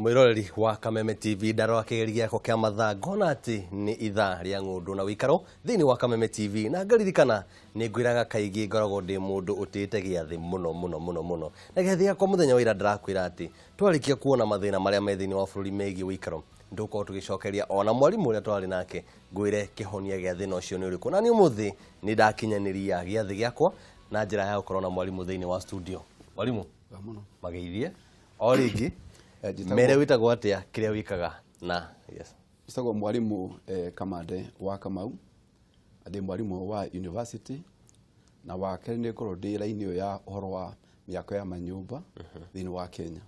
Mwĩroreri wa Kameme TV, ndarora kĩgeri gĩakwa kĩa mathaa ngona atĩ nĩ ithaa rĩa ng'ũndũ na wĩikaro thĩinĩ wa Kameme TV, na ngaririkana nĩ ngwĩraga kaingĩ ngoragwo ndĩ mũndũ ũtĩĩte gĩathĩ mũno mũno mũno mũno, na gĩathĩ gĩakwa mũthenya wa ira ndĩrakwĩra atĩ twarĩkia kuona mathĩna marĩa me thĩinĩ wa bũrũri megiĩ wĩikaro, ndũkorwo tũgĩcokeria ona mwarimũ ũrĩa twarĩ nake ngwĩre kĩhonia gĩa thĩna ũcio nĩ ũrĩkũ. Na nĩ ũmũthĩ nĩ ndakinyanĩria gĩathĩ gĩakwa na njĩra ya gũkorwo na mwarimũ thĩinĩ wa studio. Mwarimũ, mageithie o rĩngĩ. Mere wĩtagwo atĩa, kĩrĩa wĩkaga na yes. Njĩtagwo mwarimũ Kamande wa Kamau, ndĩ mwarimũ wa university, na wa kerĩ nĩ ngorwo ndĩ raini ĩyo ya ũhoro wa mĩako ya manyũmba thĩinĩ wa Kenya.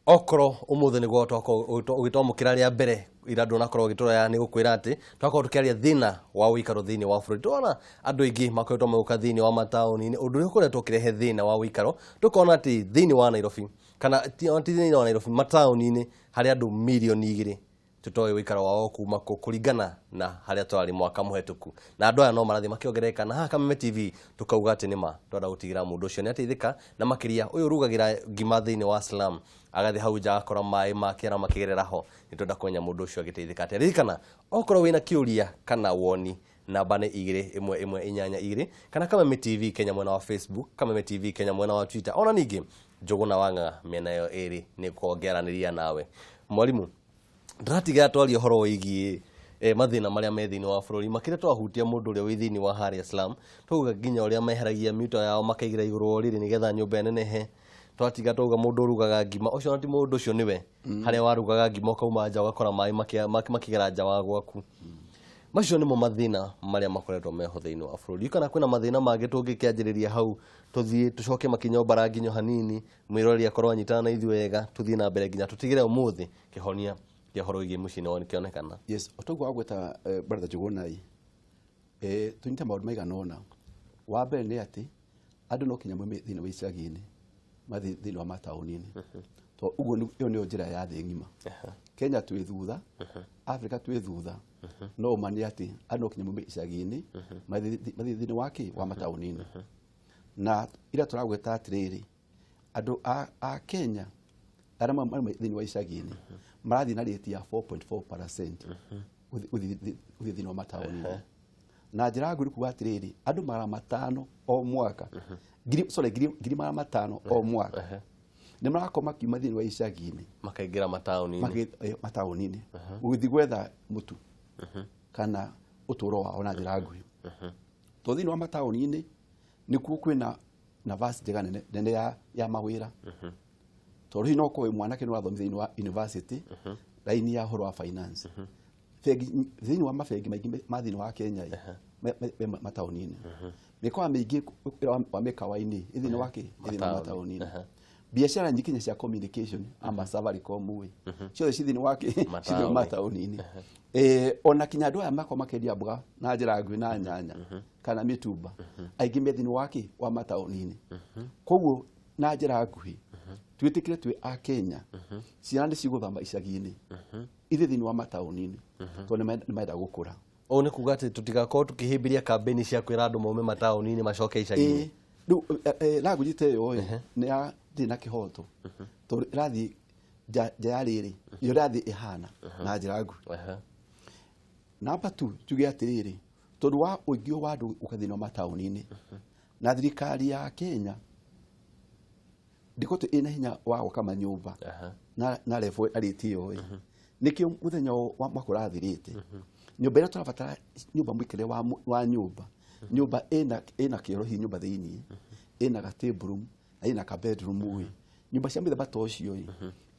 Okorwo ũmũthĩ nĩguo ũgĩtwamũkĩra rĩa mbere, ira ndũnakorwo ũgĩtũroya, nĩ gũkwĩra atĩ twakorwo tũkĩaria thĩna wa ũikaro thĩinĩ wa bũrũri. Tũrona andũ aingĩ makoretwo magĩũka thĩinĩ wa mataũni-inĩ, ũndũ ũrĩa ũkoretwo ũkĩrehe thĩna wa ũikaro. Tũkona atĩ thĩinĩ wa Nairobi, kana ti thĩinĩ wa Nairobi, mataũni-inĩ harĩ andũ 2 million tũtoĩ ũikaro wao kuma kũ kũringana na harĩa twarĩ mwaka mũhetũku, na andũ aya no marathiĩ makĩongerereka. Na haha Kameme TV tukauga atĩ nĩma twenda gũtigĩra mũndũ ũcio nĩ ateithĩka, na makĩria ũyũ ũrugagĩra ngima thĩinĩ wa slum, agathiĩ hau nja agakora maĩ ma kĩara makĩgerera ho. Nĩ twenda kũmenya mũndũ ũcio agĩteithĩka atĩa. Ririkana, okorwo wĩna kĩũria kana woni, namba nĩ 21182, kana Kameme TV Kenya mwena wa Facebook, Kameme TV Kenya mwena wa Twitter, ona ningĩ Njũgũna wa Ng'ang'a mĩena ĩyo ĩrĩ nĩ gũkorwo ngĩaranĩria nawe. Mwarimũ, ndĩratiga twaria ũhoro wĩgiĩ mathĩna marĩa me thĩinĩ wa bũrũri, makĩria twahutia mũndũ ũrĩa wĩ thĩinĩ wa harĩa slum, twauga nginya ũrĩa meheragia mita yao makaigĩra igũrũ wa ũrĩrĩ nĩgetha nyũmba ĩnenehe. Twatiga twauga mũndũ ũrugaga ngima ũcio, ona ti mũndũ ũcio, nĩwe harĩa warugaga ngima ũkauma nja ũgakora maĩ makĩgera nja wa gwaku. Macio nĩmo mathĩna marĩa makoretwo meho thĩinĩ wa bũrũri. Kana kwĩna mathĩna mangĩ tũngĩkĩanjĩrĩria hau, tũthiĩ tũcoke makinya mbara nginyo hanini, mwĩroreri akorwo anyitana na ithuĩ wega, tũthiĩ na mbere nginya tũtigĩre ũmũthĩ kĩhonia kĩa ũhoro wĩgiĩ mũciĩ nĩ kĩonekana? Yes, otoguo wagweta, brother Njũgũna, tũnyite maũndũ maigana ũna. Wa mbere nĩ atĩ andũ no kinya maume thĩinĩ wa icagi-inĩ mathiĩ thĩinĩ wa mataũni-inĩ, to ũguo ĩyo nĩyo njĩra ya thĩ ng'ima. Kenya twĩ thutha, Africa twĩ thutha, no ũma nĩ atĩ andũ no kinya maume icagi-inĩ mathiĩ thĩinĩ wa kĩ wa mataũni-inĩ. Na ira tũragweta atĩrĩrĩ, andũ a Kenya arĩa marĩ thĩinĩ wa icagi-inĩ marathiĩ na rate ya 4.4% gũthiĩ thĩinĩ wa mataũni-inĩ. Na njĩra nguhĩ kuga atĩrĩrĩ, andũ 500 o mwaka, ngiri, sorry, 500,000 o mwaka nĩ marakorwo makiuma thĩinĩ wa icagi-inĩ makaingĩra mataũni-inĩ, mataũni-inĩ gũgĩthiĩ gwetha mũtu kana ũtũũro wao na njĩra nguhĩ, tondũ thĩinĩ wa mataũni-inĩ nĩkuo kwĩna nafasi njega nene nene ya mawĩra. Tondũ hihi no ũkorwo wĩ mwanake nĩ wathomithia thĩinĩ wa university raini ya ũhoro wa finance, bengi, thĩinĩ wa mabengi maingĩ ma thĩinĩ wa Kenya ĩ, mataũni-inĩ, mĩkawa mĩingĩ wa mĩkawa-inĩ ĩ thĩinĩ wa kĩ ĩ thĩinĩ wa mataũni. Mataũni-inĩ. Biacara nyingĩ nginya cia communication ama Safaricom ĩ, ciothe ci thĩinĩ wa kĩ ci thĩinĩ wa mataũni-inĩ. Ona kinya andũ aya makorwo makĩendia mboga na njĩra nguhĩ na nyanya kana mĩtumba, aingĩ me thĩinĩ wa kĩ wa mataũni-inĩ. Koguo na njĩra nguhĩ twĩtĩkĩre twĩ a Kenya, ciana nĩ cigũthama icagi-inĩ ithiĩ thĩinĩ wa mataũni-inĩ, tondũ nĩ marenda gũkũra. Ũũ nĩ kuga atĩ tũtigakorwo tũkĩhĩmbĩria kambĩni cia kwĩra andũ maume mataũni-inĩ macoke icagi-inĩ. Ĩĩ, rĩu language ta ĩyo ĩ nĩ ya ndĩrĩ na kĩhoto, tondũ ĩrathiĩ nja ya rĩrĩ nĩ ũrathiĩ ĩhana na njĩra nguhĩ. Namba tu tuge atĩrĩrĩ, tondũ wa ũingĩ wa andũ gũka thĩinĩ wa mataũni-inĩ, na thirikari ya Kenya ndĩkoretwo ĩna hinya wa gwaka manyũmba na level na rate ĩyo ĩ, nĩkĩo mũthenya wa mwaka ũrathirĩte nyũmba ĩrĩa tũrabatara, nyũmba mũikarĩre wa nyũmba, nyũmba ĩna kĩoro, hihi nyũmba thĩiniĩ ĩna ga table room na ĩna ka bedroom ĩ, nyũmba cia mĩthemba ta ũcio ĩ,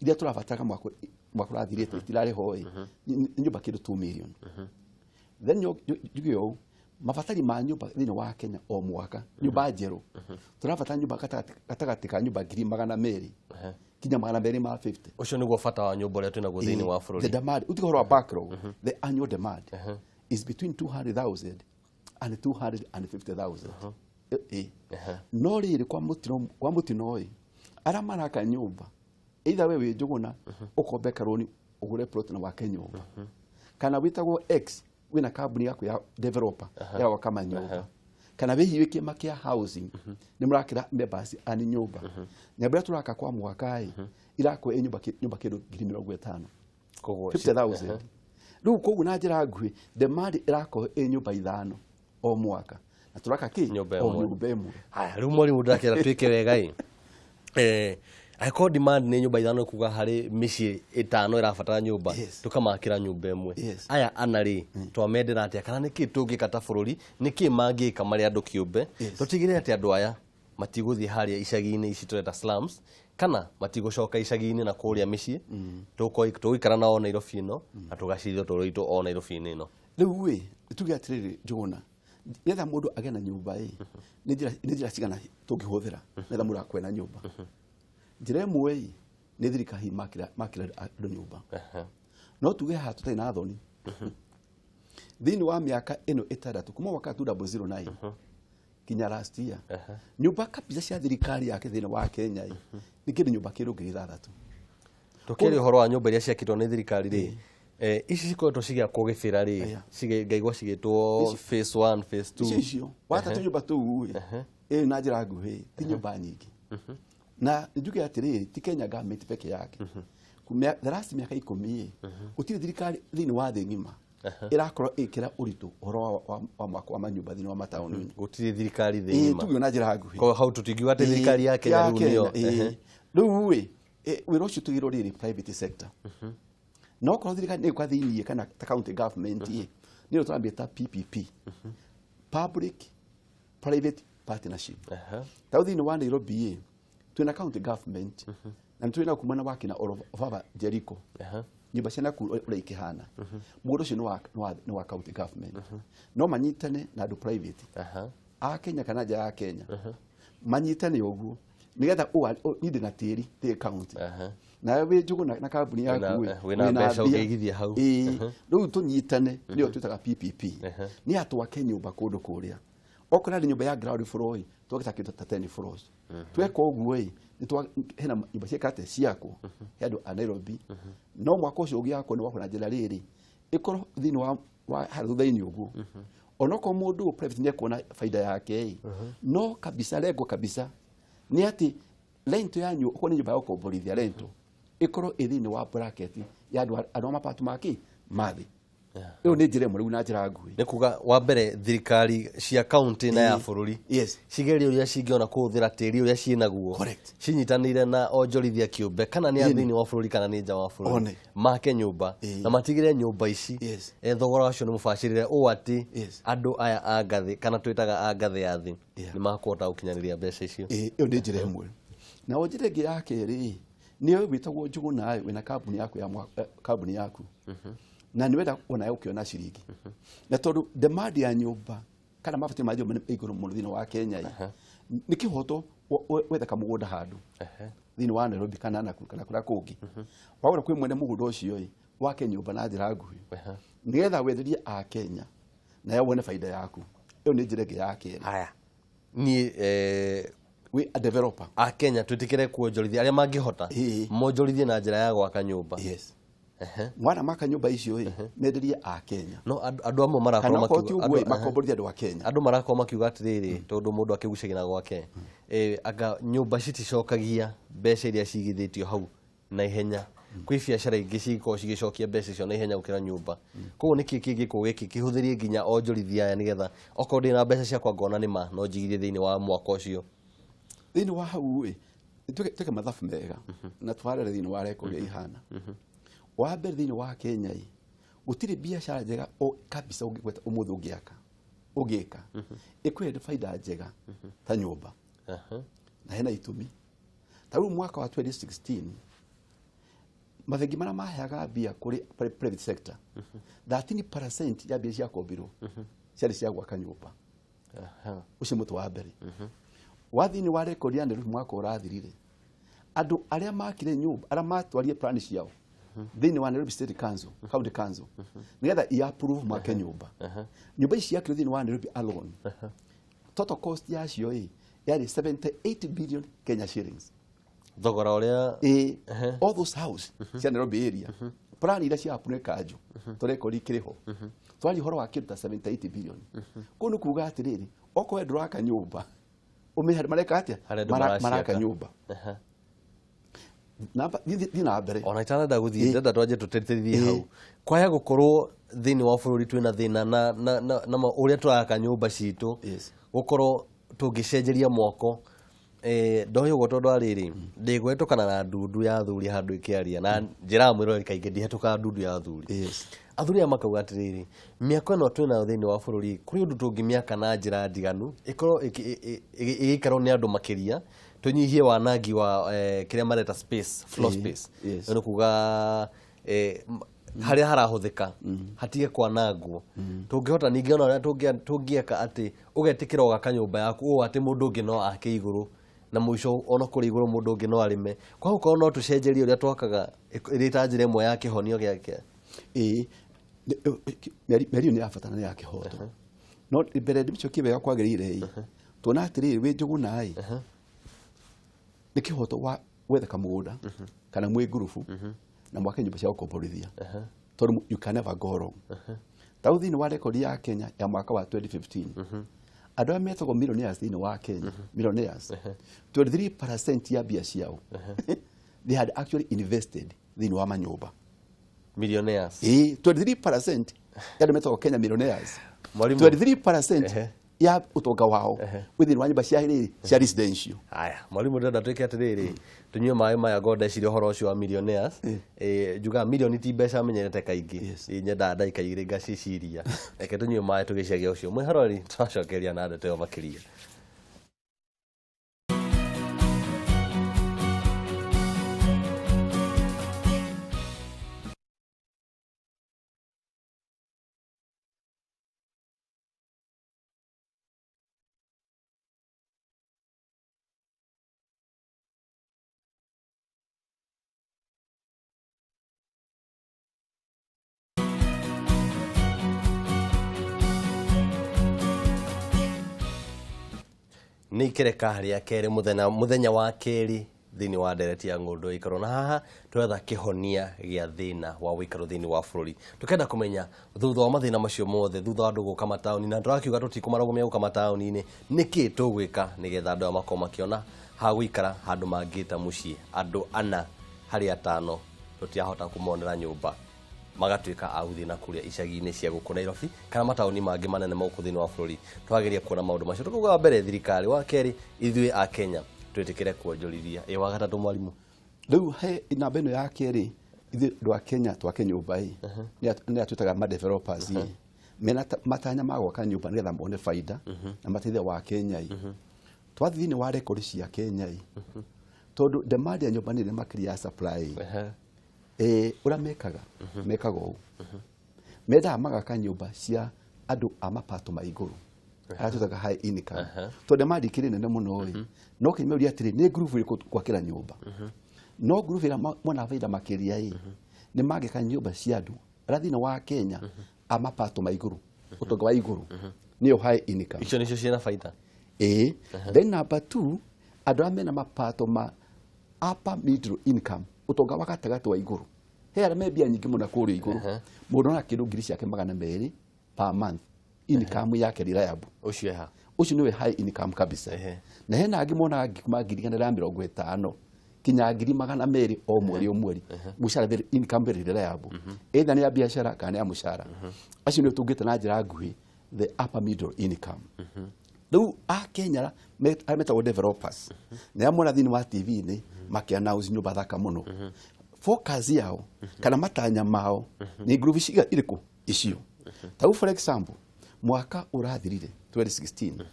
iria tũrabatara mwaka ũrathirĩte itirarĩ ho ĩ, nĩ nyũmba kĩndũ 2 million. Then njuge ũũ, mabatari ma nyũmba thĩinĩ wa Kenya o mwaka, nyũmba njerũ, tũrabatara nyũmba gatagatĩ ka nyũmba 200,000 kinya 250,000. Ũcio nĩguo bata wa nyũmba ũrĩa twĩnaguo thĩinĩ wa The bũrũri. Demand, utiga ũhoro wa backlog, the annual demand is between 200,000 and 250,000. Ĩ no rĩrĩ, kwa mũtino ĩ, arĩa maraka nyũmba, either we wĩ Njũgũna ũkombe karũni ũgũre plot na wake nyũmba, kana wĩtagwo X wĩna kambuni yaku ya developer ya gwaka manyũmba. Kana wĩ hihi wĩ kĩama kĩa housing, nĩ mũrakĩra members ani nyũmba. Nyũmba ĩrĩa tũraka kwa mwaka ĩ irakwo ĩ nyũmba nyũmba kĩndũ 50,000. Koguo 50,000. Rĩu koguo na njĩra nguhĩ, demand ĩrakorwo ĩ nyũmba ithano o mwaka, na tũraka kĩ Nyũmba o ĩmwe. Nyũmba ĩmwe. Haya, rĩu mwarimũ, ndakĩra twĩke wega ĩ, angĩkorwo demand nĩ nyũmba ithano, kuga harĩ mĩciĩ ĩtano ĩrabatara nyũmba, tũkamakĩra nyũmba ĩmwe. Aya ana rĩ, twamendera atĩa, kana nĩkĩ tũngĩka ta bũrũri, nĩkĩ mangĩka marĩ andũ kĩũmbe, tũtigĩrĩre atĩ andũ aya matigũthiĩ harĩa icagi-inĩ ici tũreta slums, kana matigũcoka icagi-inĩ na kũrĩa mĩciĩ, tũgũikara nao Nairobi ĩno na tũgacirithia ũtũũro witũ o Nairobi-inĩ ĩno? Rĩu ĩ tuge atĩrĩrĩ, Njũgũna, nĩgetha mũndũ agĩe na nyũmba ĩ, nĩ njĩra cigana tũngĩhũthĩra nĩgetha mũndũ akwe na nyũmba? Njĩra ĩmwe ĩ nĩ thirikari makĩra andũ nyũmba. No tuge haha tũtarĩ na thoni, thĩinĩ wa mĩaka ĩno 6 kuma mwaka 2009 kinya last year, nyũmba kabisa cia thirikari yake thĩinĩ wa Kenya ĩ nĩ kĩndũ nyũmba kĩndũ 6,000. Tũkĩaria ũhoro wa nyũmba iria ciakĩtwo nĩ thirikari rĩ, ici cikoretwo cigĩakwo gĩbĩra rĩ, ngaigua cigĩtwo phase 1, phase 2. Icio watatũ nyũmba tũu ĩ ĩ na njĩra nguhĩ ti nyũmba nyingĩ, na njuge atĩrĩrĩ, ti Kenya government peke yake. The last mĩaka 10 ĩ, gũtirĩ thirikari thĩinĩ wa thĩ ng'ima ĩrakorwo ĩkĩra ũritũ ũhoro wa mwako wa manyũmba thĩinĩ wa mataũni. Gũtirĩ thirikari thĩ ng'ima? Tuge na njĩra nguhĩ. Koguo hau tũtingiuga atĩ thirikari ya Kenya Ya rĩu nĩyo Kenya, ĩĩ. Rĩu ĩ wĩra ũcio tũgĩrwo rĩrĩ private sector, no korwo thirikari nĩ ĩgũka thĩiniĩ kana ta county government ĩ, nĩyo tũramĩta PPP, public private partnership. Ta rĩu thĩinĩ wa Nairobi ĩ, twĩna county government na nĩ twĩna kumana wakina Baba Jericho, nyũmba cia naku ũrĩa ikĩhana, mũgũnda ũcio nĩ wa county government, no manyitane na andũ private a Kenya kana nja ya Kenya, manyitane ũguo nĩgetha niĩ ndĩ na tĩri tĩ county, nawe wĩ Njũgũna na kambuni yaku ĩ, wĩna wĩna mbeca mbia. ũngĩigithia hau. Ĩĩ, rĩu tũnyitane, nĩyo twĩtaga PPP, nĩ atwake nyũmba kũndũ kũrĩa okorwo arĩ nyũmba ya ground floor ĩ, twake ta kĩndũ ta 10 floors. Tweka ũguo ĩ, hena nyũmba ciĩkate ciakwo he andũ a Nairobi, no mwaka ũcio ũgĩakwo nĩ wakwo na njĩra rĩrĩ ĩkorwo thĩinĩ wa harĩa thutha-inĩ ũguo, onokorwo mũndũ ũyũ private nĩ ekuona baida yake ĩ, no kabisa lengo kabisa nĩ atĩ rent yanyu, okorwo nĩ nyũmba ya gũkomborithia, rent ĩkorwo ĩ thĩinĩ wa bracket ya andũ a mapato make mathĩ. Ĩyo nĩ njĩra ĩmwe rĩu na njĩra nguhĩ. Nĩ kuga wa mbere thirikari cia kaunti na ya bũrũri cigerie ũrĩa cingĩona kũhũthĩra tĩri ũrĩa ciĩnaguo, cinyitanĩire na onjorithia kĩũmbe, kana nĩ a thĩinĩ wa bũrũri kana nĩ nja wa bũrũri, make nyũmba na matigĩre nyũmba ici thogora wacio nĩ mũbacĩrĩre ũũ atĩ andũ aya a ngathĩ, kana twĩtaga a ngathĩ ya thĩ, nĩ makũhota gũkinyanĩria mbeca icio. Ĩyo nĩ njĩra ĩmwe. Nayo njĩra ĩngĩ ya kerĩ nĩ wĩtagwo Njũgũna, wĩna kambuni yaku ya kambuni yaku na nĩ wenda onawe ũkĩona ciringi, na tondũ demand ya nyũmba kana mabati ma nyũmba nĩ igũrũ mũno thĩinĩ wa Kenya ĩ, nĩ kĩhoto wethe kamũgũnda handũ thĩinĩ wa Nairobi kana Nakuru kana kũrĩa kũngĩ, wagũra kwĩ mwene mũgũnda ũcio ĩ, wake nyũmba na njĩra nguhĩ nĩgetha wenderie a Kenya nawe wone baida yaku. Ĩyo nĩ njĩra ĩngĩ ya kerĩ. Haya, niĩ wĩ a developer, a Kenya twĩtĩkĩre kuonjorithia arĩa mangĩhota, monjorithie na njĩra ya gwaka nyũmba. Yes, mwana maka nyũmba icio ĩ, menderie a Kenya. No andũ amwe marakorwo Kana okorwo ti makiuga ũguo ĩ, makomborithie andũ a Kenya. Andũ marakorwo makiuga atĩrĩrĩ, tondũ mũndũ akĩgucagia na gwake, anga nyũmba citicokagia mbeca iria cigithĩtio hau na ihenya. Kwĩ biacara ingĩ cigĩkorwo cigĩcokia mbeca icio na ihenya gũkĩra nyũmba. Koguo nĩkĩ kĩngĩkwo gĩkĩ kĩhũthĩrie nginya onjorithia aya, nĩgetha okorwo ndĩ na mbeca ciakwa ngona nĩma no njigithie thĩinĩ wa mwaka ũcio? Thĩinĩ wa hau ĩ, twĩke mathabu mega na twarere thĩinĩ wa record ũrĩa ihana. Wa mbere, thĩinĩ wa Kenya ĩ, gũtirĩ biacara njega o kabisa ũngĩgweta ũmũthĩ ũngĩaka ũngĩka ĩkũhe baida njega ta nyũmba. Na hena itũmi. Ta rĩu mwaka wa 2016, mabengi marĩa maheaga mbia kũrĩ private sector, 13% ya mbia ciakombirwo ciarĩ cia gwaka nyũmba. Ũcio mũtĩ wa mbere wa thĩinĩ wa record ya Nairobi mwaka ũrathirire, andũ arĩa makire nyũmba, arĩa matwarire plan ciao thĩinĩ wa Nairobi State Council, County Council, nĩgetha i approve make nyũmba, nyũmba ici ciakirwo thĩinĩ wa Nairobi alone, total cost yacio ĩ yarĩ 78 billion Kenya shillings. Thogora ũrĩa Ĩ, all those house cia Nairobi area, plan iria cia approve kanjo to record ikĩrĩ ho, twaria ũhoro wa kĩndũ ta 78 billion. Kũu nĩ kuga atĩrĩrĩ, Okorwo we ndũraka nyũmba, ũmenye harĩa mareka atĩa. Harĩa andũ Maraka maraciaka. nyũmba. Namba thiĩ na mbere. Ona itanenda gũthiĩ, ndĩrenda twanjie tũtĩtĩrithie hau kwaya gũkorwo thĩinĩ wa bũrũri twĩna thĩna na ũrĩa tũraka nyũmba citũ. Gũkorwo tũngĩcenjeria mwako, ndoĩ ũguo tondũ arĩrĩ ndĩgũhetũkana na ndundu ya athuri handũ ĩkĩaria na njĩraga mwĩroreri kaingĩ ndihetũkaga ndundu ya athuri. Athuri aya makauga atĩrĩrĩ, mĩako ĩno twĩnayo thĩinĩ wa bũrũri, kũrĩ ũndũ tũngĩmĩaka na njĩra ndiganu ĩkorwo ĩgĩikarwo nĩ andũ makĩria, tũnyihie wanangi wa kĩrĩa mareta space, floor space. Nĩ kuga harĩa harahũthĩka hatige kwanangwo. Tũngĩhota ningĩ ona ũrĩa tũngĩeka atĩ ũgetĩkĩra ũgaka nyũmba yaku ũũ atĩ mũndũ ũngĩ no ake igũrũ, na mũico ona kũrĩ igũrũ mũndũ ũngĩ no arĩme. Kwa gũkorwo no tũcenjerie ũrĩa twakaga ĩrĩ ta njĩra ĩmwe ya kĩhonio gĩake. Ĩĩ, mĩario nĩ ya bata na nĩ ya kĩhoto, no mbere ndĩmĩcokie wega kwagĩrĩire ĩ, tuona atĩrĩrĩ, wĩ Njũgũna ĩ, nĩ kĩhoto wa gwetha kamũgũnda kana mwĩ ngurubu na mwake nyũmba cia gũkomborithia, tondũ you can never go wrong. Ta rĩu thĩinĩ wa rekondi ya Kenya ya mwaka wa 2015, andũ arĩa metagwo millionaires thĩinĩ wa Kenya, millionaires, 23% ya mbia ciao they had actually invested thĩinĩ wa manyũmba. Millionaires? Ĩĩ, 23% ya andũ metagwo Kenya millionaires, Mwalimu. 23% ya ũtonga wao wĩ thĩinĩ wa nyũmba cia rĩrĩ, cia residential. Haya, mwalimu, ndĩrenda twĩke atĩrĩrĩ, tũnyue maĩ maya ngo ndeciria ũhoro ũcio wa millionaires. Njugaga milioni ti mbeca menyerete kaingĩ. Nyendaga ndagĩka 2 ngaciciria. Reke tũnyue maĩ tũgĩcaria ũcio mwĩhorori, tũracokeria na ndeto ĩyo makĩria. Nĩ ikereka rĩa kerĩ, mũthenya wa kerĩ thĩinĩ wa ndereti ya ng'ũndũ ĩikarwo, na haha twetha kĩhonia gĩa thĩna wa ũikaro thĩinĩ wa bũrũri. Tũkenda kũmenya thutha wa mathĩna macio mothe, thutha wa andũ gũka mataũni, na tũrakiuga tũtikũmarũgamia gũka mataũni-inĩ, nĩkĩ tũgwĩka nĩgetha andũ aya makorwo makĩona ha gũikara, handũ mangĩta mũciĩ? Andũ ana harĩ atano tũtirahota kũmonera nyũmba, magatuĩka a gũthiĩ na kũrĩa icagi-inĩ cia gũkũ Nairobi kana mataũni mangĩ manene ma gũkũ thĩinĩ wa bũrũri. Twageria kuona maũndũ macio, tũkauga wa mbere thirikari, wa kerĩ ithuĩ a Kenya twĩtĩkĩre kuonjorithia, ĩ wa gatatũ, mwarimũ? Rĩu he namba ĩno ya kerĩ, ithuĩ andũ a Kenya twake nyũmba ĩ, nĩ atwĩtaga ma developers ĩ, mena matanya ma gwaka nyũmba nĩgetha mone baida na mateithie wa Kenya ĩ. Twathiĩ thĩinĩ wa record cia Kenya ĩ, tondũ demand ya nyũmba nĩ nene makĩria ya supply ĩ. Ũrĩa mekaga ũũ, mendaga magaka nyũmba cia andũ a mapato ma igũrũ, arĩa twĩtaga high income, tondũ demand ikĩrĩ nene mũno ĩ. No kĩmeuria atĩrĩ, nĩ group ĩrĩkũ gwakĩra nyũmba? No group ĩrĩa mona baida makĩria ĩ, nĩ mangĩka nyũmba cia andũ arĩa thĩinĩ wa Kenya a mapato ma igũrũ, ũtonga wa igũrũ, nĩyo high income. Icio nĩcio ciĩna baida. Ĩĩ. Then number two, andũ arĩa mena mapato ma upper middle income, ũtonga wa gatagatĩ wa igũrũ, he arĩa me mbia nyingĩ mũno kũrĩa igũrũ, mũndũ ona kĩndũ ngiri ciake 200 per month income yake reliable. Ũcio eha? Ũcio nĩwe high income kabisa. Na hena angĩ monaga kuma 150,000 kinya 200,000 o mweri o mweri, mũcara, very income very reliable, either nĩ ya biacara kana nĩ ya mũcara. Acio nĩo tũngĩta na njĩra nguhĩ the upper middle income. Rĩu a Kenya arĩa metagwo developers, na arĩa mona thĩinĩ wa TV-inĩ makĩ-announce nyũmba thaka mũno, focus yao kana matanya mao nĩ group irĩkũ icio? Ta rĩu for example, mwaka ũrathirire 2016,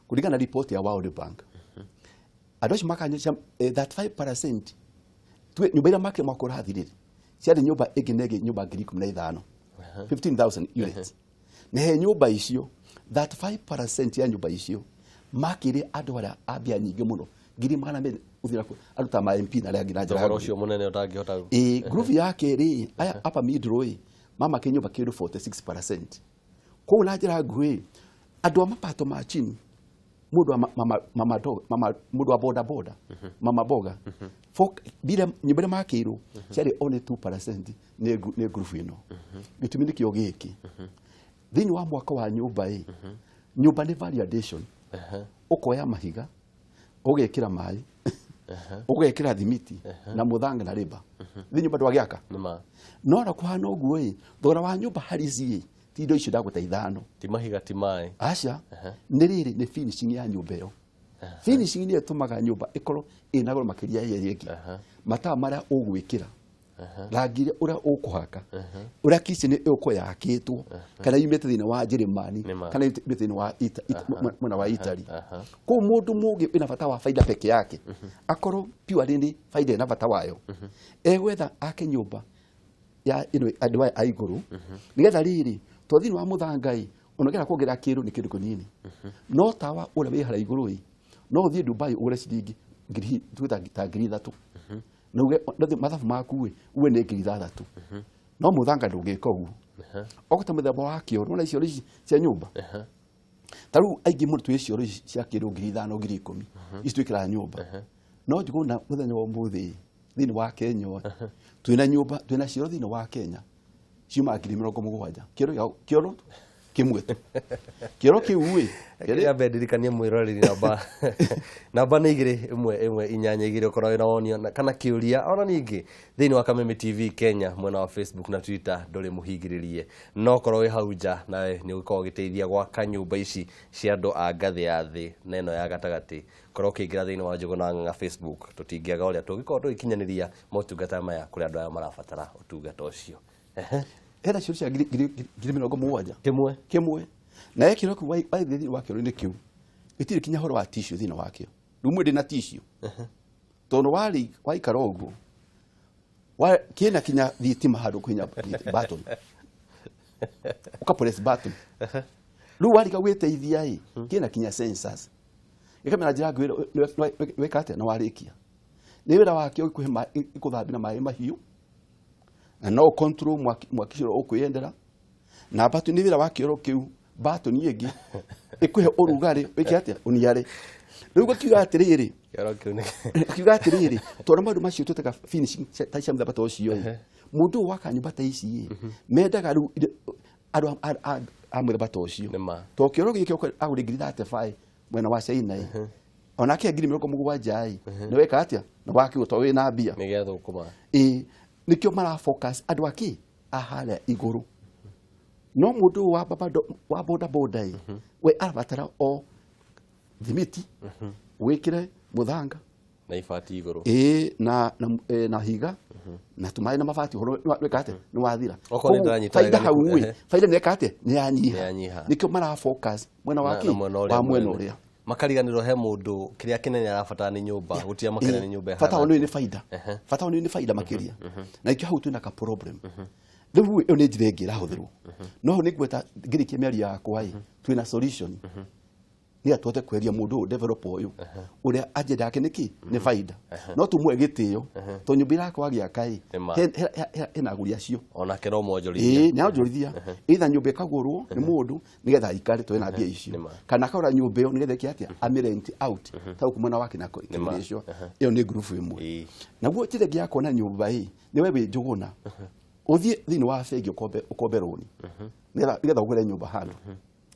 kũringana na report ya World Bank, andũ acio makanya 35% nyũmba iria makire mwaka ũrathirire ciarĩ nyũmba ĩngĩ na ĩngĩ, nyũmba 15,000, 15,000 units, na he nyũmba icio 35% ya nyũmba icio makire andũ arĩa a mbia nyingĩ mũno, 200,000 gũthiĩ na andũ ta ma MP na arĩa angĩ na njĩra Thogora nguhĩ. Ũcio mũnene ũtangĩhota. Ĩ, group ya kerĩ, aya upper middle ĩ, mamakĩ nyũmba kĩndũ 46%. Koguo na njĩra nguhĩ, andũ a mapato ma chini, mũndũ wa mama mama, mũndũ wa boda boda, mama boga, mbira nyũmba iria makĩirwo ciarĩ only 2%. Nĩ group ĩno. Gĩtũmi nĩkĩo gĩkĩ, thĩinĩ wa mwaka wa nyũmba ĩ, nyũmba nĩ value addition. Ũkoya mahiga, ũgekĩra maĩ, ũgekĩra thimiti na mũthanga na rĩmba, thĩ nyũmba ndwagĩaka. Nĩ ma. No na kũhana ũguo ĩ, thogora wa nyũmba harĩ ici ĩ, ti indo icio ndagũta ithano. Ti mahiga, ti maĩ. Aca, nĩ rĩrĩ, nĩ finishing ya nyũmba ĩyo. Finishing nĩyo ĩtũmaga nyũmba ĩkorwo ĩna goro makĩria ya ĩrĩa ĩngĩ. Matawa marĩa ũgwĩkĩra, rangi ũrĩa ũkũhaka, ũrĩa kitchen ĩgũkorwo yakĩtwo, kana yumĩte thĩinĩ wa Njĩrĩmani, Nĩ ma. kana yumĩte thĩinĩ wa mwena wa Italy. Kũu mũndũ mũgĩ wĩna bata wa baida peke yake, akorwo purely nĩ baida ĩna bata wayo, egwetha ake nyũmba ya ĩno andũ aya a igũrũ, nĩgetha rĩrĩ to thĩinĩ wa mũthanga ĩ, ona kuongerera kĩndũ nĩ kĩndũ kĩnini, no tawa ũrĩa wĩ harĩa igũrũ ĩ, no ũthiĩ Dubai ũgũre ciringi ngiri, tuge ta 3000, na uge mathabu maku ĩ, uge nĩ 6000, no mũthanga ndũngĩka ũguo. Okorwo ta mũthemba wa kĩoro, nĩwona cioro ici cia nyũmba, ta rĩu aingĩ mũno twĩ cioro ici cia kĩndũ 5000, 10,000, ici twĩkĩraga nyũmba. No njuguna mũthenya wa ũmũthĩ thĩinĩ wa Kenya ĩ, twĩna nyũmba, twĩna cioro thĩinĩ wa Kenya ciuma 70,000 kĩoro kĩoro kĩmwe tu, kĩoro kĩu ĩ. Reke ndirikanie mwĩroreri namba nĩ 21182, ũkorwo wĩna woni kana kĩũria. Ona ningĩ thĩinĩ wa Kameme TV Kenya mwena wa Facebook na Twitter ndũrĩ mũhingĩrĩrie, no korwo wĩ hau nja nawe nĩ ũgĩkorwo ũgĩteithia gwaka nyũmba ici cia andũ a ngathĩ ya thĩ na ĩno ya gatagatĩ, korwo ũkĩingĩra thĩinĩ wa Njũgũna Ng'ang'a Facebook, tũtingĩaga ũrĩa tũngĩkorwo tũgĩkinyanĩria motungata maya kũrĩ andũ aya marabatara ũtungata ũcio. Hena cioro cia 70,000. Kĩmwe? Kĩmwe. Na he kĩoro kĩu waithĩ thĩinĩ wa kĩoro-inĩ kĩu gĩtirĩ kinya horo wa tissue thĩinĩ wakĩo. Rĩu mwĩ ndĩ na tissue tondũ warĩ waikara ũguo kĩna kinya thitima handũ kũhinya button, ũka press button, rĩu warika gwĩteithia ĩ, kĩna kinya sensors gĩkamenya njĩra ngwĩra wĩka atĩa na warĩkia nĩ wĩra wakĩo gĩkũhe gĩkũthambia na maĩ mahiũ, na no control mwaki, mwaki ũcio ũkwĩyendera na button. Nĩ wĩra wa kĩoro kĩu, button ĩngĩ ĩkũhe ũrugarĩ wĩke atĩa, ũniare. Rĩu gakiuga atĩrĩrĩ, Kĩoro kĩu nĩ akiuga atĩrĩrĩ, tondũ maũndũ macio twĩtaga finishing ta cia mũthemba ta ũcio ĩ, mũndũ ũyũ waka nyũmba ta ici ĩ, mendaga rĩu andũ a mũthemba ta ũcio. Nĩ ma. To kĩoro gĩkĩ agũrĩ 35,000 mwena wa China ĩ, onake 70,000 ĩ, nĩ weka atĩa na wakĩgũ to wĩna mbia. Nĩ gĩa thũkũma. Ĩ, nĩkĩo mara focus andũ akĩ a harĩa igũrũ, no mũndũ ũyũ wa baba wa boda boda ĩ, we arabatara o thimiti, wĩkĩre mũthanga na ibati igũrũ. Ĩ, na higa na tũmaĩ na mabati, ũhoro wĩka atĩa, nĩ wathira. Okorwo nĩ ndĩranyita Baida wega hau ĩ, baida nĩ eka atĩa, nĩ yanyiha. Nĩ yanyiha. Nĩkĩo mara focus mwena wa na kĩ mwena ũrĩa wa mwena mũnene. ũrĩa Makariganĩrwo he mũndũ kĩrĩa kĩnene arabatara nĩ nyũmba, gũtirĩa makĩria nĩ nyũmba bata ĩhana wa nĩ baida, bata wa nĩ baida makĩria, na ikĩo hau twĩna ka problem. Rĩu ĩyo nĩ njĩra ĩngĩ ĩrahũthĩrwo, no hau nĩ ngweta ngĩrĩkia mĩario yakwa ĩ, twĩna solution nĩ tũhote kweheria mũndũ ũyũ, developer ũyũ ũrĩa agenda yake nĩ kĩ, nĩ baida. No tũmwe gĩtĩo tondũ nyũmba ĩrakorwo agĩaka ĩ, Nĩ ma. Hena agũri acio. Onake no mwonjorithia. Ĩĩ, nĩ aronjorithia, either nyũmba ĩkagũrwo nĩ mũndũ nĩgetha aikare tondũ ena mbia Nĩ icio, ma. kana akagũra nyũmba ĩyo nĩgetha ĩke atĩa, amĩ rent out ta gũkũ mwena wake na ma. kĩrĩcio. Ĩyo nĩ ngurubu ĩmwe. Naguo njĩra ĩngĩ ya kuona nyũmba ĩ, nĩ we wĩ Njũgũna ũthiĩ thĩinĩ wa bengi ũkombe rũni nĩgetha ũgũre nyũmba handũ.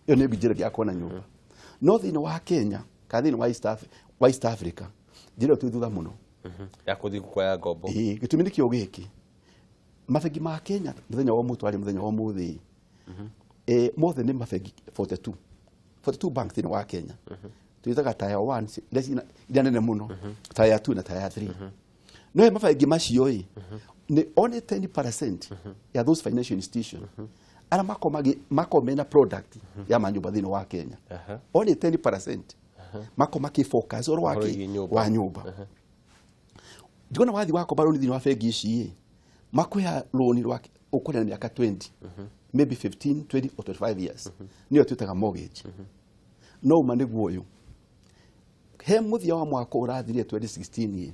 Ĩyo nĩ njĩra ĩngĩ ya kuona nyũmba. No thĩinĩ wa Kenya kana thĩinĩ wa East Africa, njĩra ĩyo twĩ thutha mũno. Ya kũthiĩ kuoya ngombo. Ĩĩ, gĩtũmi nĩkĩo gĩkĩ, mabengi ma Kenya mũthenya wa ũmũthĩ, twarĩ mũthenya wa ũmũthĩ, mothe nĩ mabengi 42, 42 bank thĩinĩ wa Kenya. Twĩtaga tier 1 iria nene mũno, tier 2 na tier 3. No he mabengi macio ĩ, nĩ only 10% ya those financial institution arĩa makoragwo mena product ya manyũmba thĩinĩ wa Kenya. Only 10% makoragwo makĩ focus ũhoro wa Ũhoro kĩ wĩgiĩ nyũmba. Wa nyũmba. Ndikuona wathi wakomba rũni thĩinĩ wa bengi ici ĩ, makwĩha rũni rwa ũkũrĩa na mĩaka 20, maybe 15, 20 or 25 years, nĩyo twĩtaga mortgage. No uma nĩguo ũyũ, he mũthia wa mwaka ũrathirire 2016 ĩ,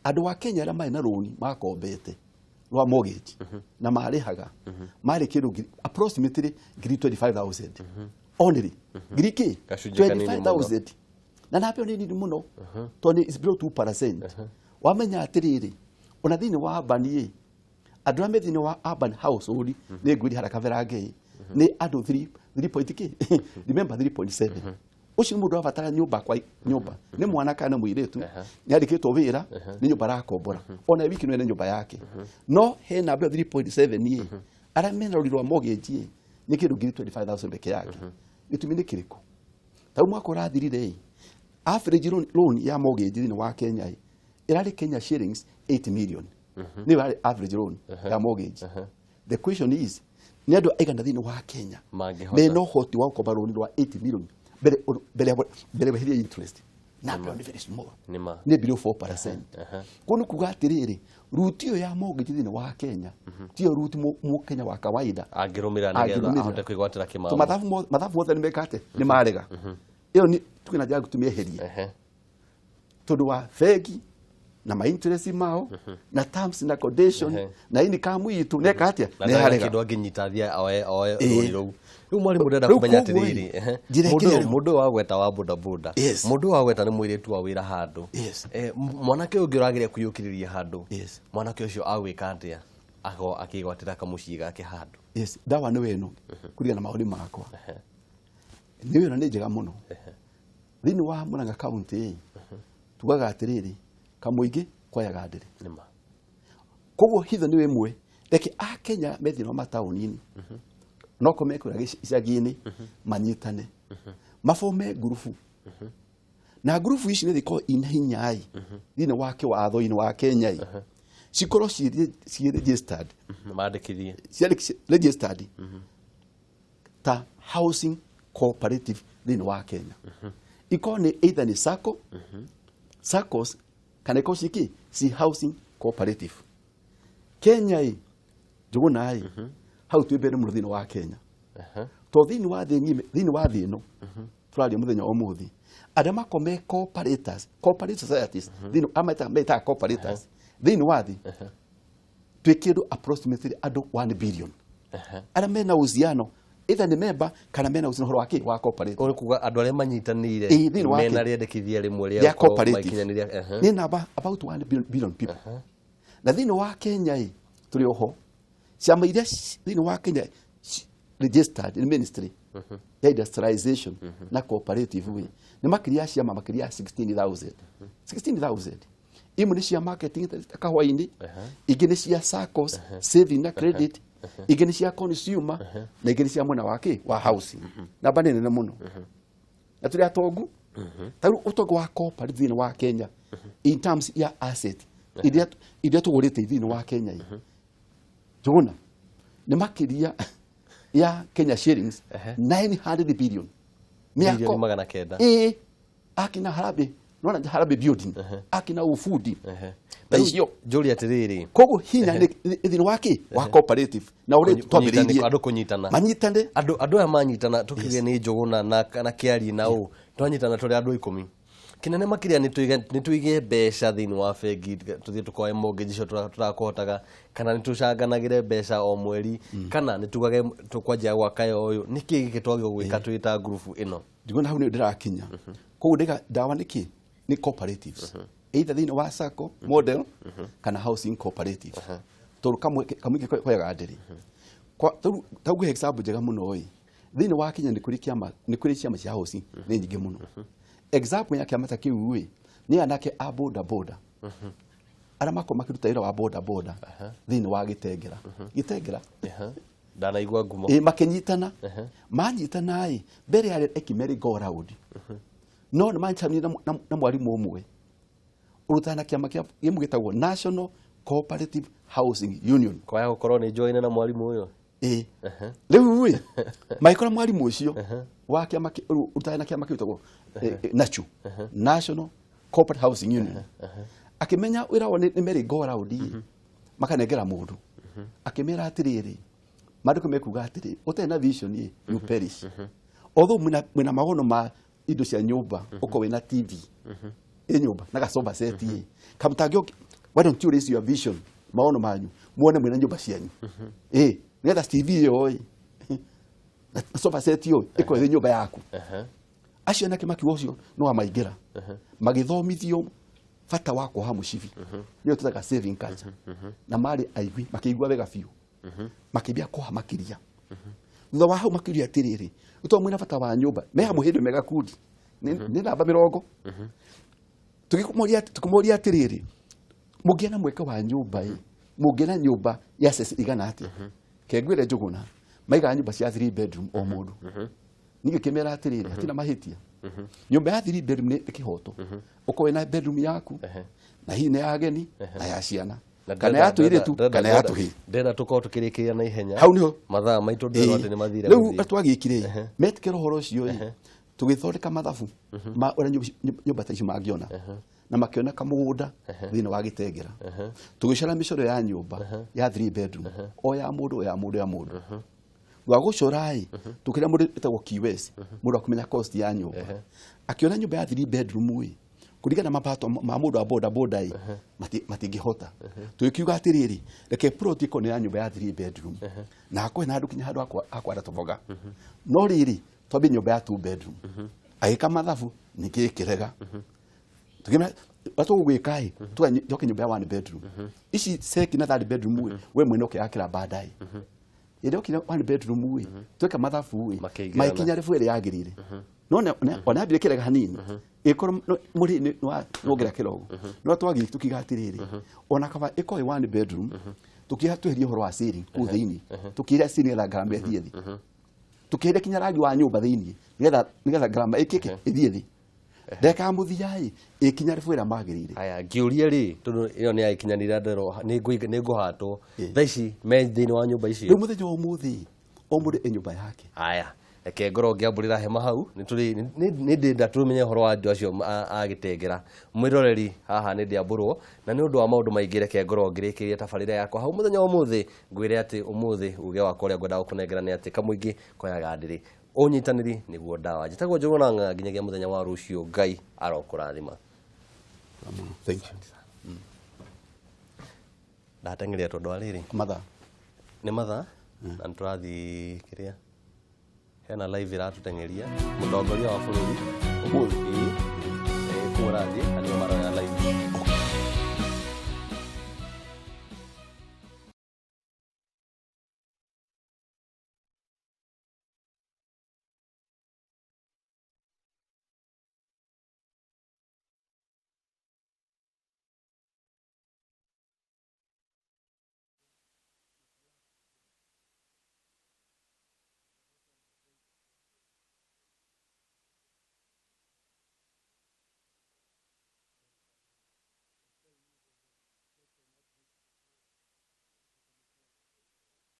andũ a Kenya arĩa marĩ na rũni makombete rwa mortgage na marĩhaga marĩ kĩndũ approximately 25,000 only, ngiri kĩ? Gacunjĩ kanini mũno. 25,000, na namba ĩyo nĩ nini mũno tondũ nĩ is below 2%. Wamenya atĩrĩrĩ, ona thĩinĩ wa urban ĩ, andũ arĩa me thĩinĩ wa urban household, nĩ ngwĩri haraka berange, nĩ andũ 3 3 point kĩ, remember, 3.7. Ũcio nĩ mũndũ ũrabatara nyũmba kwa nyũmba, nĩ mwana kana nĩ mũirĩtu, nĩ andĩkĩtwo wĩra, nĩ nyũmba arakombora, ona wiki no ene nyũmba yake. No he namba ĩyo 3.7 ĩ, arĩa mena rũri rwa mortgage ĩ nĩ kĩndũ 25,000 peke yake. Gĩtũmi nĩ kĩrĩkũ? Ta rĩu mwaka ũrathirire ĩ, average loan ya mortgage thĩinĩ wa Kenya ĩ ĩrarĩ Kenya shillings 8 million, nĩyo yarĩ average loan ya mortgage. The question is, nĩ andũ aigana thĩinĩ wa Kenya mangĩhota mena ũhoti wa gũkomba rũni rwa 8 million mbere weherie interest? Namba ĩyo nĩ very small. Nĩ ma. Nĩ below 4%. Kũu nĩ kuga atĩrĩrĩ, route ĩyo ya mortgage thĩinĩ wa Kenya tiyo route Mũkenya wa kawaida angĩrũmĩrĩra nĩgetha angĩrũmĩrĩra. Ahote kwĩgwatĩra To kĩmamo. Mathabu mothe nĩ meka atĩ nĩ marega. Ĩyo nĩ tuge na njĩra tũmĩeherie tondũ wa bengi na ma interest mao na terms na condition na income itũ neka atĩa na nĩ ndarĩ na yarega. kĩndũ angĩnyita thiĩ oe rũni rũu. Rĩu mwarimũ, ndĩrenda Rĩu kũmenya koguo ĩ, atĩrĩrĩ, njĩra mũndũ ĩkĩrĩa ũyũ, mũndũ ũyũ wagweta wa bodaboda, mũndũ ũyũ wagweta nĩ mũirĩtu wa wĩra handũ. Mwanake ũyũ ũngĩ ũrageria kwĩyũkĩrĩria handũ, mwanake ũcio agwĩka atĩa akorwo akĩgwatĩra kamũciĩ gake handũ? Yes, ndawa nĩ weno kũringana na mawoni makwa nĩ wĩra nĩ njega mũno thĩinĩ wa Murang'a County ĩ, tugaga atĩrĩrĩ, kamũingĩ koyaga ndĩrĩ. Nĩ ma. Koguo hitho nĩ ĩmwe, reke akenya me thĩinĩ wa mataũni-inĩ no ko mekũrĩa icagi-inĩ manyitane mabome ngurubu, na ngurubu ici nĩ thikorwo ina hinya ĩ thĩinĩ wa kĩwatho-inĩ wa Kenya ĩ, cikorwo ciĩ registered. Mandĩkithie. Ciarĩ registered ta housing cooperative thĩinĩ wa Kenya, ikorwo nĩ either nĩ sacco, saccos, kana ikorwo ciĩ ci housing cooperative. Kenya ĩ, Njũgũna ĩ, hau twĩ mbere mũno thĩinĩ wa Kenya, tondũ thĩinĩ wa thĩ ng'ima, thĩinĩ wa thĩ ĩno tũraria mũthenya wa ũmũthĩ, arĩa makorwo me cooperators, cooperative societies thĩinĩ metaga cooperators thĩinĩ wa thĩ, twĩ kĩndũ approximately andũ 1 billion arĩa mena uhusiano, either nĩ member kana mena uhusiano ũhoro wa kĩ wa cooperative. Ũrĩ kuga andũ arĩa manyitanĩire Ĩ, thĩinĩ wa mena kĩ? rĩendekithia rĩmwe rĩa rĩa gũkorwo cooperative magĩkinyanĩria nĩ namba about 1 billion people. Na thĩinĩ wa Kenya ĩ tũrĩ oho ciama iria thĩinĩ wa Kenya registered in ministry ya industrialization na cooperative ĩ nĩ makĩria ya ciama makĩria ya 16,000. 16,000 imwe nĩ cia marketing ta kahũa-inĩ, ingĩ nĩ cia saccos, saving na credit, ingĩ nĩ cia consumer, na ingĩ nĩ cia mwena wa kĩ wa housing. Namba nĩ nene mũno na tũrĩ atongu. Ta rĩu ũtonga wa cooperative thĩinĩ wa Kenya in terms ya asset iria tũgũrĩte thĩinĩ wa Kenya ĩ, Njũgũna, nĩ makĩria ya Kenya shillings 900 billion. Bilioni 900. Ĩĩ, akina Harambee, nona Harambee building, akina ufundi ta icio. Njũrie atĩrĩrĩ, Koguo hinya nĩ thĩinĩ wa kĩ wa cooperative na ũrĩa twambĩrĩirie. Andũ kũnyitana. Manyitane. Andũ aya manyitana, tukiuge nĩ Njũgũna na Kĩarie na ũ twanyitana tũrĩ andũ 10, kĩnene makĩria nĩ tũige mbeca thĩinĩ wa bengi tũthiĩ tũkoe mortgage icio tũrakũhotaga, kana nĩ tũcanganagĩre mbeca o mweri, kana nĩ tugage tũkwanjia gwaka yo ũyũ, nĩ kĩĩ gĩkĩ twagĩrĩirwo gwĩka twĩ ta ngurubu ĩno? Ndiguona hau nĩyo ndĩrakinya. Koguo ndĩga ndawa nĩ kĩ nĩ cooperatives, either thĩinĩ wa sacco model kana housing cooperative, tondũ kamwe kamwe koyaga ndĩrĩ. Tau ngũhe example njega mũno ĩ, thĩinĩ wa Kenya nĩ kũrĩ kĩama, nĩ kũrĩ ciama cia housing nĩ nyingĩ mũno. Example ya kĩama ta kĩu ĩ nĩ anake a boda boda arĩa makorwo makĩruta wĩra wa boda boda thĩinĩ wa Gĩtengera, Gĩtengera. Ndanaigua ngumo. Ĩ makĩnyitana, manyitana ĩ mbere yarĩ eki merry go round, no nĩ manyitanire na mwarimũ ũmwe ũrutana kĩama kĩa gĩmwe gĩtagwo National Cooperative Housing Union. Kwaya gũkorwo nĩ njoine na mwarimũ ũyũ. Ĩ rĩu ĩ magĩkora mwarimũ ũcio wa kĩama ũrutana na kĩama kĩu gĩtagwo NACHU, National Cooperative Housing Union, akĩmenya wĩra wao nĩ merry go round ĩ makanengera mũndũ, akĩmera atĩrĩrĩ, maandĩko mekuga atĩrĩ, ũtarĩ na vision ĩ you perish. Although mwĩna mawono ma indo cia nyũmba, ũkorwo wĩna TV ĩ nyũmba na gasofa set ĩ kamũtangĩ, why don't you raise your vision, mawono manyu, muone mwĩna nyũmba cianyu ĩ nĩgetha TV ĩyo ĩ na sofa set ĩyo ĩkorwo ĩ nyũmba yaku. Acio anake makiuga ũcio no amaingĩra, magĩthomithio bata wa kuoha mũcibi, nĩyo tũtaga saving culture, na marĩ aigui makĩigua wega biũ, makĩambia kuoha makĩria. Thutha wa hau makĩria atĩrĩrĩ, tondũ mwĩna bata wa nyũmba me hamwe hĩndĩ me gakundi Nĩ namba 40. Tũkĩmoria atĩrĩrĩ, mũngĩona na mweke wa nyũmba ĩ, mũngĩona nyũmba ya size igana atĩa? Kengwĩre Njũgũna, maigaga nyũmba cia 3 bedroom o mũndũ. Ningĩ kĩmera atĩrĩrĩ, hatirĩ mahĩtia, nyũmba ya 3 bedroom nĩ kĩhoto ũkorwo na bedroom yaku na hihi nĩ ya ageni na ya ciana Na kana ya tũirĩtu kana ya tũhĩĩ. Ndĩrenda tũkorwo tũkĩrĩkĩria na ihenya. Hau nĩho. Mathaa maitũ ndĩrwo atĩ nĩ mathire. Rĩu Gũthiĩ. twagĩkire ĩ, metĩkĩra ũhoro ũcio ĩ, tũgĩthondeka mathabu ma ũrĩa nyũmba ta icio mangĩona, na makĩona kamũgũnda thĩinĩ wa Gĩtengera. Tũgĩcora mĩcoro ya nyũmba ya 3 bedroom, o ya mũndũ, o ya mũndũ, ya mũndũ. Wa gũcora ĩ, tũkĩra mũndũ ĩtagwo QS, mũndũ akũmenya cost ya nyũmba, akĩona nyũmba ya 3 bedroom ĩ, kũringana na mapato ma mũndũ wa boda boda ĩ, matingĩhota. Tũgĩkiuga atĩrĩrĩ, reke plot ĩkorwo nĩ ya nyũmba ya 3 bedroom na hakuhĩ na handũ kinya handũ ha kwara tũboga, no rĩrĩ twambie nyũmba ya 2 bedroom. Agĩka mathabu, ningĩ ĩkĩrega. Tũkĩmera tũgũgwĩka ĩ, twake nyũmba ya 1 bedroom, ici second na third bedroom ĩ, we mwene ũkeyakĩra baadaye. Ĩrĩa okire 1 bedroom ĩ, tweka mathabu ĩ, Makĩingĩrana. magĩkinya level ĩrĩa yagĩrĩire, no ona yambire kĩrega hanini, ĩkorwo mũrĩ nĩ wongerera kĩrogo. No twagĩrĩire tukiga atĩrĩrĩ, ona kaba ĩkorwo ĩ 1 bedroom, tukiha tweherie ũhoro wa ceiling kũu thĩinĩ, tukĩra ceiling nĩgetha ngarama ĩthiĩ thĩ, tukĩheria kinya rangi wa nyũmba thĩinĩ nĩgetha ngarama ĩkĩke ĩthiĩ thĩ. Ndagĩka ya mũthia ĩ, ĩkinya level ĩrĩa magĩrĩire. Aya, ngĩũria rĩ, tondũ ĩyo nĩ yagĩkinyanĩra nderwo nĩ ngũhatwo. Thaa ici me thĩinĩ wa nyũmba icio? Rĩu mũthenya wa ũmũthĩ o mũndũ e nyũmba yake. Aya, reke ngorwo ngĩambũrĩra hema hau. Nĩ tũrĩ nĩ ndĩrenda tũmenye ũhoro wa andũ acio a Gĩtengera. Mwĩroreri, haha nĩ ndĩambũrwo na nĩ ũndũ wa maũndũ maingĩ, reke ngorwo ngĩrĩkĩria tabarĩra yakwa hau mũthenya wa ũmũthĩ. Ngwĩre atĩ ũmũthĩ uge wakwa ũrĩa ngwendaga gũkũnengera nĩ atĩ kamũingĩ koyaga ndĩrĩ, ũnyitanĩri nĩguo ndawa. Njĩtagwo Njũgũna Ng'ang'a, nginyagia mũthenya wa rũciũ, Ngai arokũrathima. Thank you. Ndateng'eria tondũ wa rĩrĩ. Mathaa. Nĩ mathaa na nĩ tũrathiĩ kĩrĩa hena live ĩratũteng'eria mũtongoria wa bũrũri. Ũmũthĩ? Ĩĩ. Ĩĩ, kũu arathiĩ.